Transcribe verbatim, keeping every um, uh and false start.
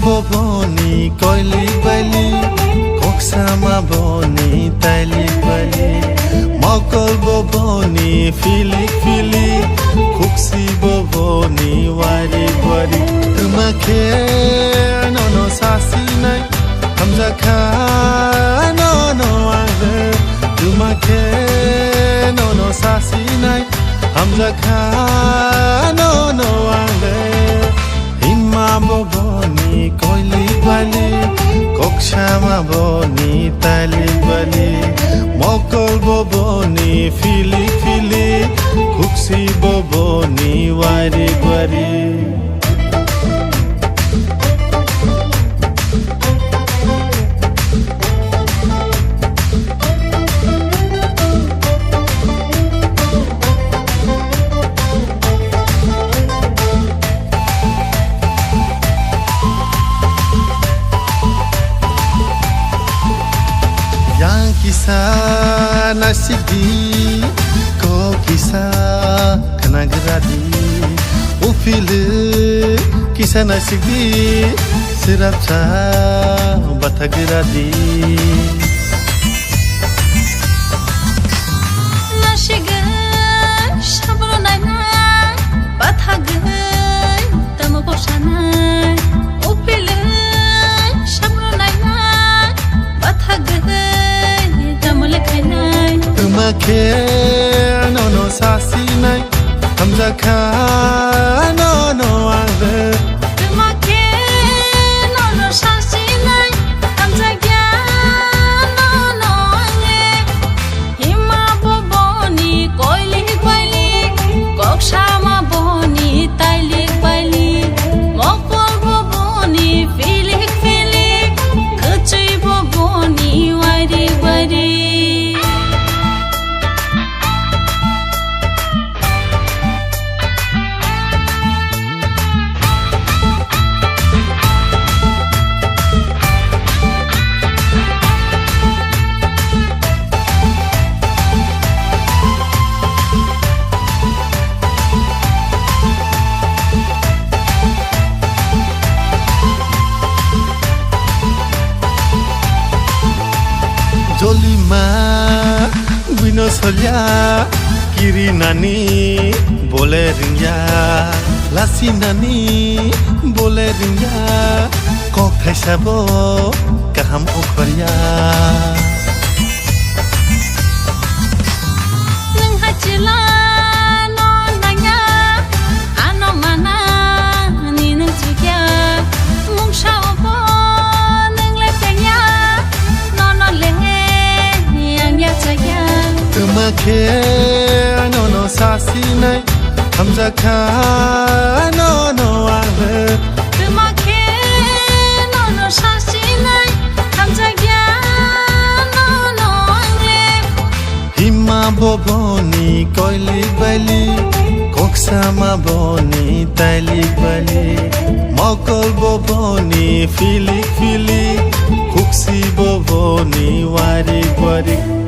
Boboni koilik bailik, koksama boni tailik bailik, mokol boboni filik filik, khuksi boboni warik warik. Twma khe nono sasinai, hamjakha nono ang le. Twma khe nono sasinai, hamjakha nono ang le. Himma boboni koilik bailik, koksama boni tailik bailik, mokol boboni filik filik, khuksi boboni warik warik. Yang kisa nasikdi, kok kisa khnagradi, uphili kisa nasikdi, sirapsa bathagradi. Nasigwi sabro nainai, bathagwi tamo kok sanai, uphili sabro nainai, bathagwi tamo le khainai. Twma khe nono sasinai, hamjakha nono ang le. Twma khe nono sasinai, hamjakya nono ang le. Himma boboni koilik bailik, koksama boni tailik bailik, mokol boboni filik filik, kwchwi boboni wairik wairik. Jolima buino solya, kiri nani bole ringya, lasi nani bole ringya, kok thaisa bo kaham ongkhorya. Nwng hai chwla no nangya, ano mana ni nwng chukya, mungsa obo nwng le tengya, nono le ang yachakya. Twma khe nono sasinai, hamjakha nono ang le. Twma khe nono sasinai, hamjakya nono ang le. Himma boboni koilik bailik, koksama boni tailik bailik, mokol boboni filik filik, khuksi boboni warik warik.